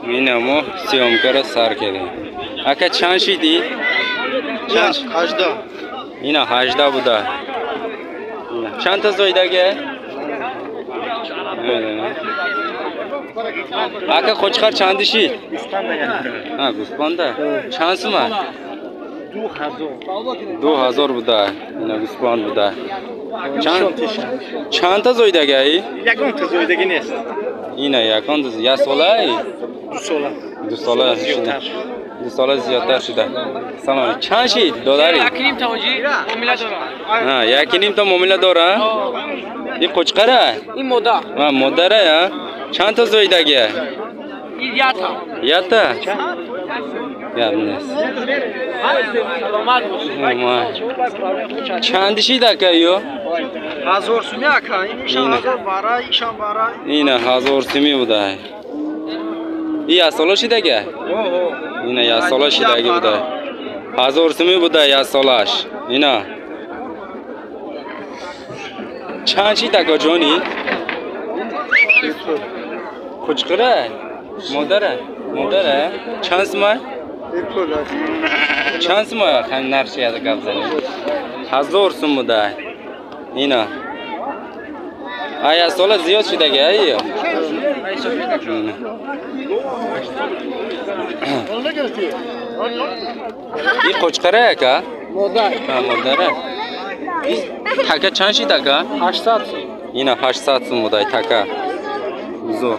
Ина мо съёмкара сар кардем. Ака чанд шидӣ? Чанд? 18. Ина 18 буда. Чанд та зоидаге? Ака қочқар чанди шид? Ҳа, гӯспанда. Чанд сума? 2000. 2000 буда. Ина гӯспанд буда. Чанд та зоидаге ай? Ягон та зоидаги нест. Ина ягон та, як сола ай? 2 сола. 2 сола шуда. 2 сола зиёдтар шуда. Салом. Чанд шид додари? 1.5 та ҳоҷӣ муомила дора. Ҳа, 1.5 та муомила дора? Ин қочқара? Ин модар. Ҳа, модара, ҳа? Чанд та зоидаги? Ин ята. Ята? Гап нест. Саломат бошед. Чанд шид ака ё? 1000 суми ака. Ин 1000 бара, ишам бара. Ина 1000 суми буда. Ин як сола шидаги? Ина як сола шидаги буда. 1000 суми буда як солаш. Ина. Чанд шид ака ҷони? Қучқира? Модара? Модара? Чанд сума? Чанд сума нархи гап занем? 1000 сум буда. Ина. Ая сола зиёд шидаги ай? Ин қочқара ака? Модар. Ҳа, модара. Така чанд шид ака? 800 сум. Ина 800 сум буда така. Зор.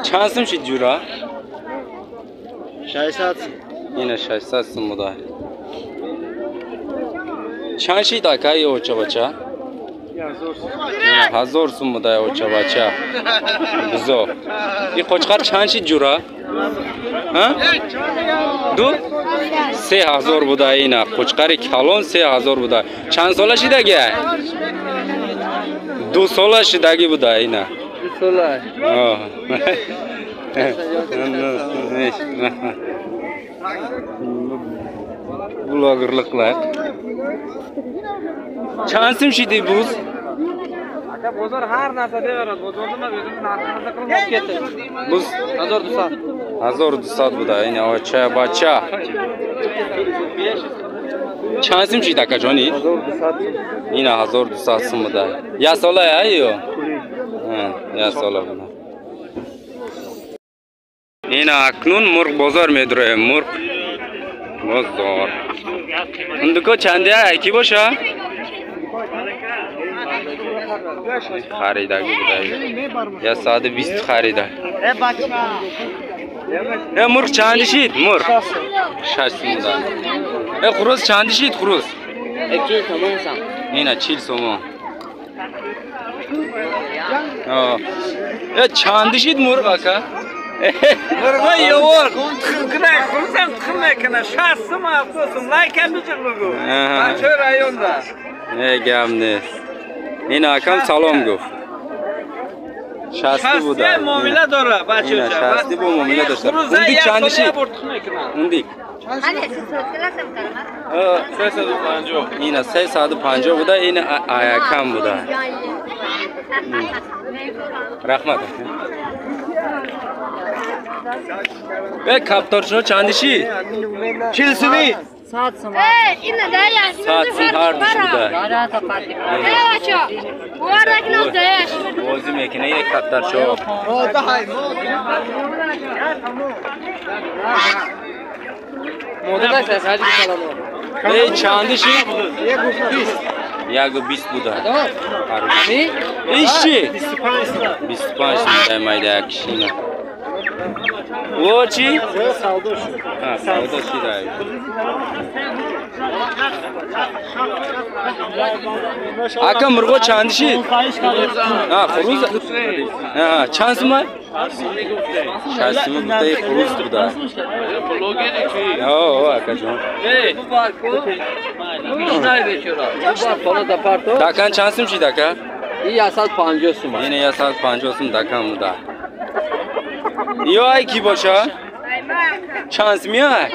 Чанд сум шид ҷура? 600 сум. Ина 600 сум буда. Чанд шид ака и оча бача? 1000 сум буда оча бача. Бизо. И қочқар чанд шид ҷура? Ҳа? 2? 3000 буда ина. Қочқари калон 3000 буда. Чанд сола шидаги? 2 сола шидаги буда ина. 2 сола. Блогерликlar. Чанд сум шиди буз? Ака бозор ҳар нарса деверад. Бозорда ман o'zim narxini qilib olib ketdim. Буз 1200. 1200 буда. Ина оча бача. Чанд сум шид ака ҷони? 1200. Ина 1200 сум буда. Як сола ё? Ҳа, як сола буда. Ина акнун мурғ бозор медроем. Мурғ бозор. Ундуко чанде ки боша? Харидаги буда. 120 харида. Э мурғ чанди шид? Мурғ 6 сум буда. Э хурӯз чанди шид хурӯз? 2 сомон сам. Ина 40 сомон. Э чанди шид мурғ ака? Мурғ ёвор. Тухм хурӯзам тухм мекунад. 60 сум 70 сум. Лайкам биҷиқ бугу. Бачаи районда. Э гап нест. Ина акам салом гуфт. 60 буда. 60 муомила дора бачаҷа. 60 бо муомила дошта. Ундик чанди шид? Ундик. 350. Ина 350 буда, ина аякам буда. Раҳмат. Э капторчино чанди шид? 40 суми. 100 сум. 100 сум ҳар душ буда. Бозӣ мекунад ина каптарчо. Эй чанди шид? 1.20 буда. Иш чи? 25 буда майда як кишина. О чи? Савдо шуд. Ҳа, савдо шида. Ака мурғо чанд шид? Ҳа, хурӯз? Ҳа, чанд сума? 60 сума гуфтаи хурӯз буда. О, акаҷон. Дакан чанд сум шид ака? 150 сум. Ина 150 сум дакан буда. Ё ай ки боша? Чанд сумия?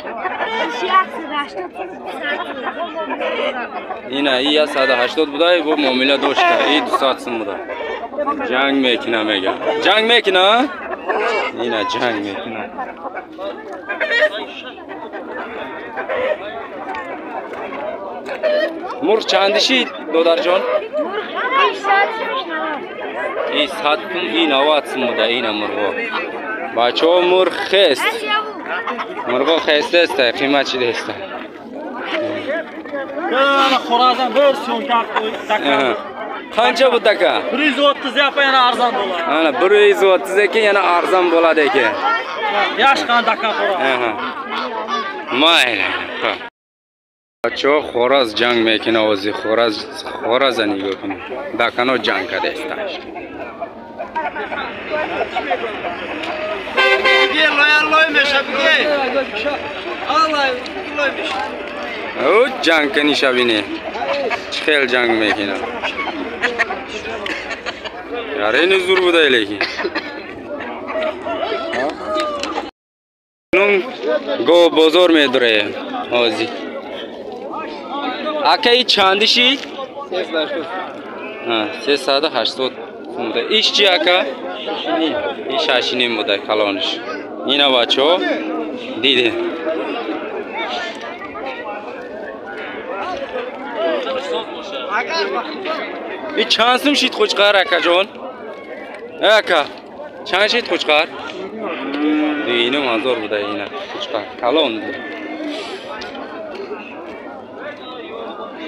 Ина и 180 буда, бо муомила дошта. И 200 сум буда. Ҷанг мекуна мега. Ҷанг мекуна? Ина ҷанг мекунад. Мурғ чанди шид, додарҷон? И 100 сум, и 90 сум буда ина мурғо. Бачаҳо мурғ хест. Мурғо хест аст, қимат шидааст. Xo'razm bir so'mga taka. Qancha bu taka? 130 yapa yana arzon bo'ladi. Ana 130 ekan, yana arzon bo'ladi ekan. Yaxshi qani taka xo'roz. Aha. Mayli. Бачаҳо xo'roz ҷанг мекунад, ози xo'roz xo'rozа нигоҳ кунед. Дакано ҷанг кардааст. Ӯ ҷанг кунӣ шабине. Чӣ хел ҷанг мекунад. Ярени зур буда лекин. Нун го бозор медуре ози. Ака и чанди шид? 380 сум буда. Иш чи ака? Иш 8.5 буда калониш. Ина бачаҳо дидем. И чанд сум шид қучқар акаҷон? Ака, чанд шид қучқар? 2.5 ҳазор буда ина қучқар калон буда.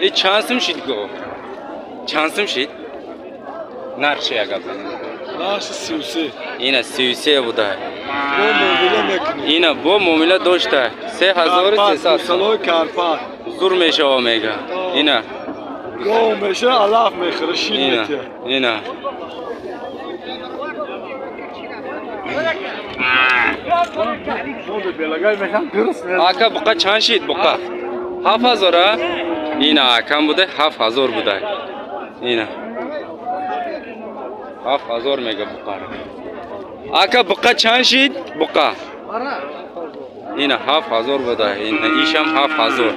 И чанд сум шид го? Чанд сум шид? Нархи агар Нархи 33. Ина 33 буда. Бо муомила мекунӣ. Ина бо муомила дошта. 3300. Салои Карпат. Зур мешава мега. Ина Гов меша, алаф мехӯра, шир метиҳад. Ина. Ака буқа чанд шид буқа? 7000 а? Ина акам буда 7000 буда. Ина. 7000 мега буқа. Ака буқа чанд шид буқа? Ина 7000 буда. Ина ишам 7000.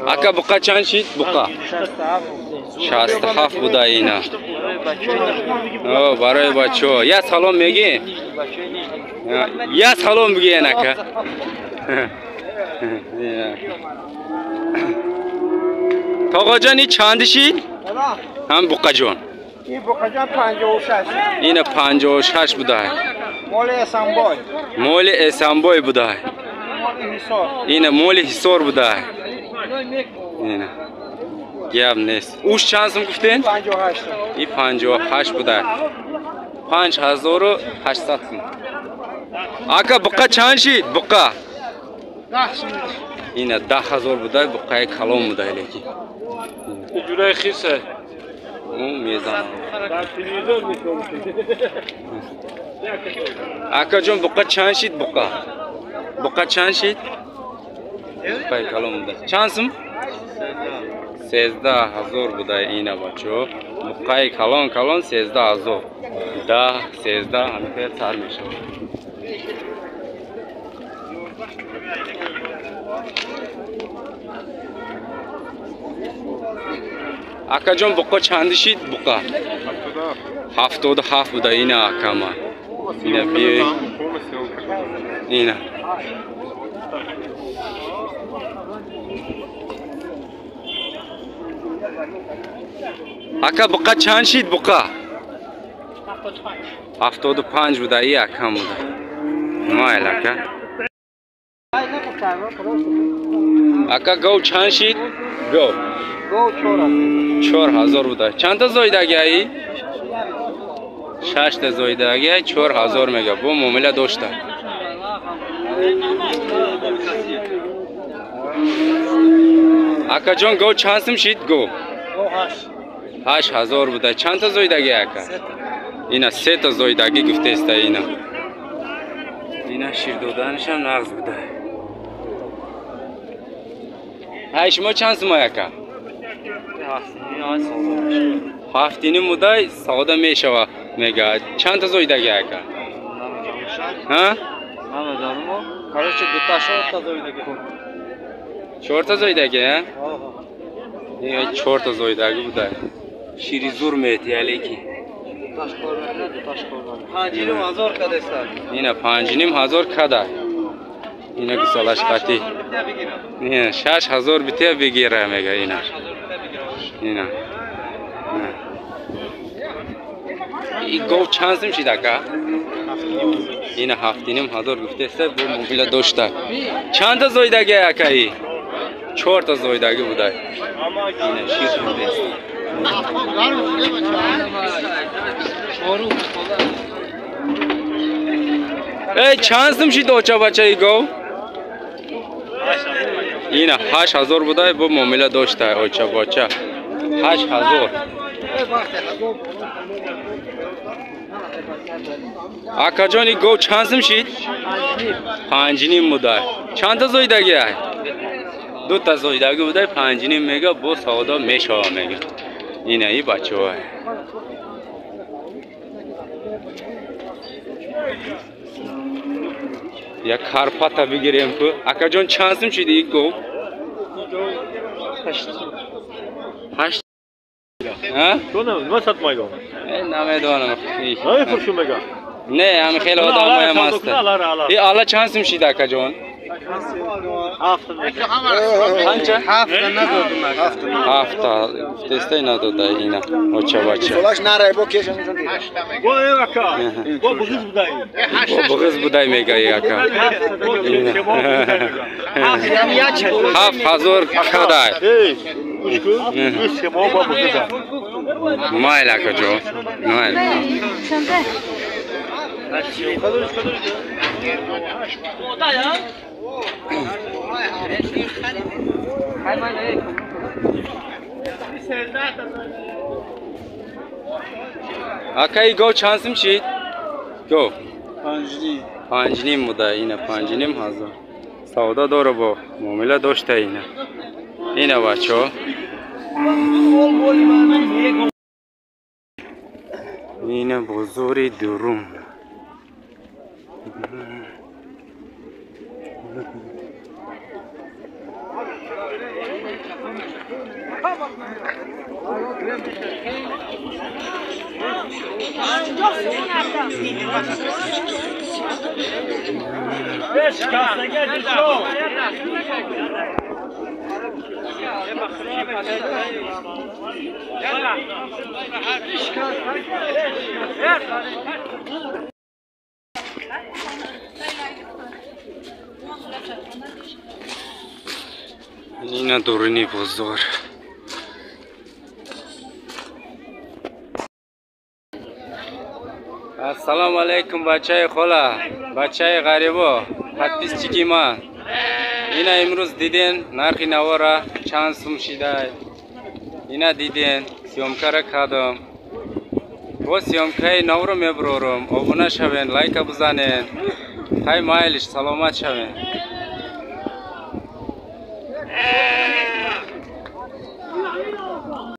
Ака буқа чанд шид буқа? 67 буда ина. О, барои бачаҳо. Я салом мегӣ? Я салом бигӯ ака. Тоғоҷон и чанди шид? Ҳам буқаҷон. И буқаҷон 56. Ина 56 буда. Моли Эсанбой. Моли Эсанбой буда. Ина моли Ҳисор буда. Ина. Гап нест. Уш чанд сум гуфтен? 58. И 58 буда. 5800 сум. Ака буқа чанд шид? Буқа. Ина 10000 буда, буқаи калон буда лекин. Ҷураи хиса. Ӯ мезанад. Акаҷон буқа чанд шид буқа? Буқа чанд шид? Буқаи калон буда. Чанд сум? 13000 буда ина бачаҳо. Буқаи калон калон 13000. 10, 13 ҳамин сар мешавад. Акаҷон буқа чанди шид буқа? 77 буда ина акама. Ина биёй. Ина. Ака буқа чанд шид буқа? 75 буда и акам буда. Майл ака. Ака гов чанд шид? Гов. Гов 4000 буда. Чанда зоидаги аи? 6 та зоидаги аи 4000 мега. Бо муомила дошта. Акаҷон гов чанд сум шид гов? 8000 буда. Чанд та зоидаги ака? Ина 3 та зоидаги гуфтеста ина. Ина шир доданашам нағз буда. Ҳай шумо чанд сум ака? 7.5 буда, савода мешава мега. Чанд та зоидаги ака? Ҳа? Намедонам. Короче, дута 4 та зоидаги. 4 та зоидаги, ҳа? 4 та зоидаги буда. Шири зур мети алеки. 5,5 ҳазор кадеста. Ина 5,5 ҳазор када. Ина гусолаш қати. Ина 6 ҳазор битя бигира мега ина. Ина. И гов чанд сум шид ака? Ина 7,5 ҳазор гуфтеста, бо мобила дошта. Чанда зоидаги акаи? Чорта зоидаги будай. Ина шир хӯрдест. Эй, чанд сум шид оча бачаи гов? Ина 8 ҳазор будай, бо муомила дошта оча бача. 8 ҳазор. Акаҷон, и гов чанд сум шид? 5,5 будай. Чанда зоидаги ай? Дута зоидаги будай, 5,5 мега, бо савдо мешава мега. Ина и бачаҳо. Як карпата бигирем ку. Акаҷон, чанд сум шид и гов? Ҳашт. Нима сатмайгон? Намедонам. Намефурӯшум мега? Не, ҳами хеле одамоям ҳаста. И ала чанд сум шид, акаҷон? Қанча? Ҳафта гуфтестай, надода ина оча бача. Буғиз будай мегаи ака. 7 ҳазор кадай. Майл, акаҷон, майл. Акаи, гов чанд сум шид? Гов? 5,5 буда, ина 5,5 ҳазор. Савдо дора, бо муомила дошта ина. Ина бачаҳо. Ина бозори дурум. Ина дуруни бозор. Ассалому алайкум, бачаи хола, бачаи ғарибо, подписчики ман. Ина имрӯз диден нархи навора чанд сум шидай. Ина диден, съёмкара кардам. Бо съёмкаи навро мебурорум. Обуна шавен, лайка бизанен. Хай, майлиш, саломат шавен.